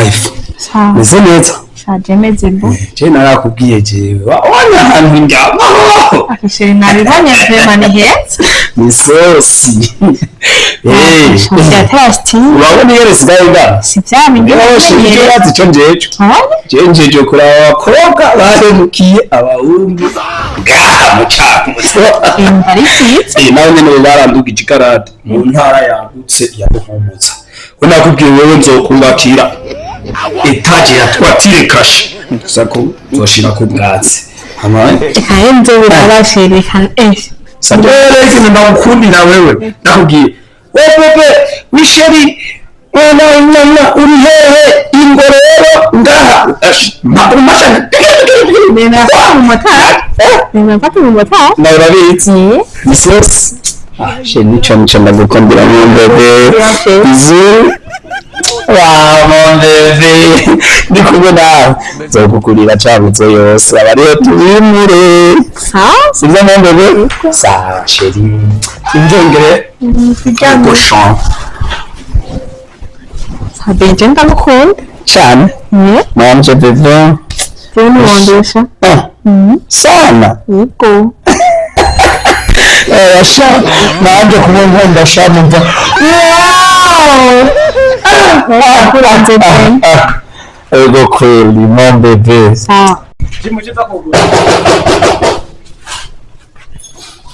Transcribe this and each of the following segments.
Wife. Sawa. Meze neza. Shaje meze bo. Je narakubwiye jewe. Wabonye ahantu ndyama. Ati chéri, nabibonye, vraiment ni heza. Ni sosi. Eh. Shaje style. Urabona iyo resigaye ngaha. Si bya bindi Yewe chéri, icyo urazi ico njejo. Je njejo kuraba abakobwa bahemukiye abahungu ngaha mu Cankuzo. Ari byiza. Eh, nawe nyene barandugije ikarade mu ntara yagutse ya Buhumuza. We nakubwiye wewe nzokubakira étage ya toiture cachée. Gusa ko nzoshirako ubwatsi. Hama Reka nze biraba chéri, reka eh. Sabere ikintu ndagukundira wewe. Ndakubwiye. We bébé, wi chéri, we na uri hehe ingororo ngaha. Mashana. Nemera ko umumotari. Nemera ko umumotari. Nawe urabizi. Eh. Ni sosi. Ah, chéri, nico ndagukundira mon bébé. Bisous. Wa mon bébé. Ndi kumwe nawe. Nzokugurira cabuze yose. Aba ariyo tubimure. Sawa. Sibyo mon bébé? Sawa chéri. Injongere. Cochon. Sabe, je ndagukunda. Cyane. Eh. Nanje bébé. Jewe niwondesha. Ah, sana. Yego. Eh, sha, nanje kuba nkunda sha numva. Wow! Kuranze pe. Ego kweli, mon bébé. Sawa.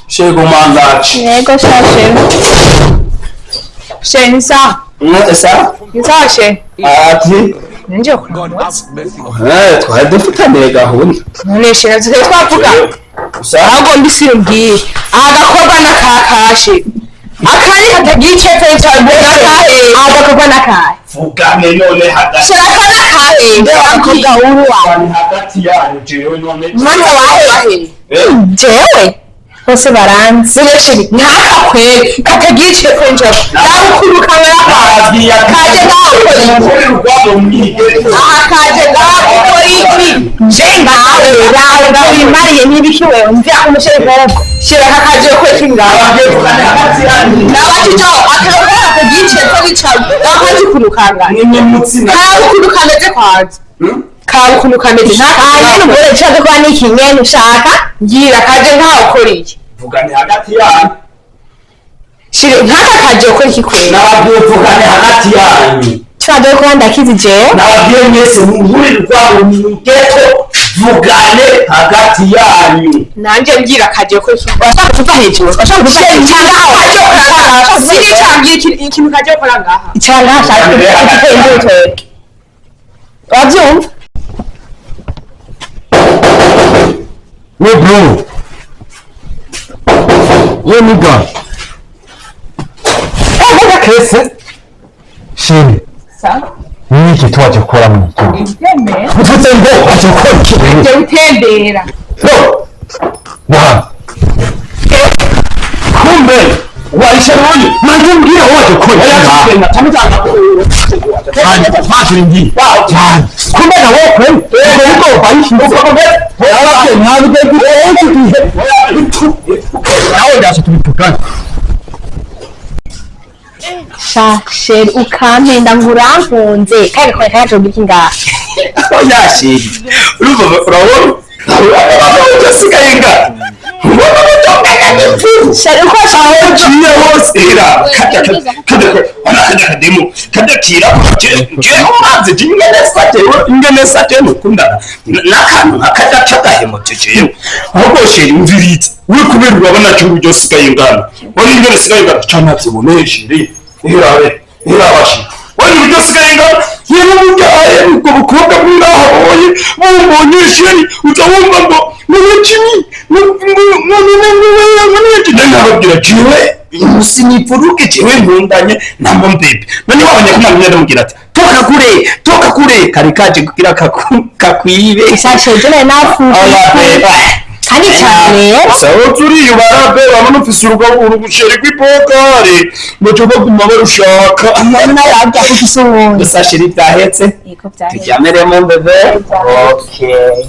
Shego mandaci. Yego sha chéri. Chéri, ni sawa. Sa? Ni sawa chéri. Ati. Ninjiye kuramutsa. Eh, twari dufitaniye gahunda. None chéri, tusigaye twavuga. Sa? Ahubwo mbisi umbwire. Agakorwa n'akakashe. Akari katagira icepfo cyane n'akahe. Agakorwa n'akahe. Vugane none hagati. Chéri, aka n'akahe. Agakobwa w'uruwa. Hagati yanyu jewe none. Mwana wahe. Eh, Jewe bose baranzi. None chéri, nk'aka kweri katagira icepfo njyewe. Nawe kamera nababwiye ati- kaje ngaho ukora iki? Mukore urwabo mwige. Aha kaje ngaho ukora iki? Je ngawe rawe wimariye n'ibiki wewe mvya umuchéri nk'ubwo. Chéri, aka kaje gukora iki ngaho? Nababwiye vugane hagati yanyu. Nabacico akabona kugice ko bicaye akazi kunukanga Nimwe mutsina. kaba ukuntu kameze kwanza kaba ukuntu kameze Ah, nyene ubwo ushaka kuba n'iki nyene ushaka? ngira kaje nkaho ukora iki Vugane hagati yanyu. chéri, nk'aka kaje ukora iki kwera? Nababwiye vugane hagati yanyu. Tubaje kuba ndakizi jewe. Nababwiye mwese muhurire urwabo mwigeko vugane hagati yanyu. Nanje ngira kaje ukora iki. Urashaka kuva hejuru? Urashaka kuva hejuru? Chéri, kaje ukora ngaha siri cyambye ikintu kaje ukora ngaha. Icara ngaha shaka igitenge twebwe. Urabyumva? We bro. We nigga. Eh, kese. Chéri. Niki twaje gukora mu iki? Uvuze ngo waje gukora iki? Nje gutembera. No. Wa. Kumbe waisha ruyi. Manje mbwira waje gukora iki? Cyane, mazi cyane. Kumbe na wowe kweli. Ubwo ubwo bayishinze. Nawe ndaje tubivugane. Sha chéri, ukampenda ngo urankunze. Kandi gakora kaje iki ngaha? Oya chéri, urumva urabona urabona usigaye nga ubona utongana n'imvura. Chéri, uko aho ngiye hose era kajya kajya kajya kajya kademo kajya kira je umaze je ingene sa jewe ingene sa jewe mukundana n'akantu nka kajya kagahemutse jewe. Ahubwo chéri umviritse we kubera urabona ko uburyo sigaye ngana wari ingene sigaye ngana cyane nabyiboneye chéri irabe irabashi wari uburyo sigaye ngana yewe ubyaye ubwo bukobwa bw'irahoye bumbonye chéri uca wumva ngo n'umukinyi nababwira jewe sinifuruke jewe nkundanye na mon bébé. None wabonye ko namwe ndamubwira ati toka kure toka kure kari kaje kugira kakwibe. Sha chéri, je nari napfuye. Oya bébé. Kandi cyane rero. Sawa turiyubara be bamwe ufise urugo urugusheri rw'ipokare baca baguma barushaka. Nawe wabya ufise uwundi. Gusa chéri byahetse. Yego byahetse. Turyamire mon bébé. Okay.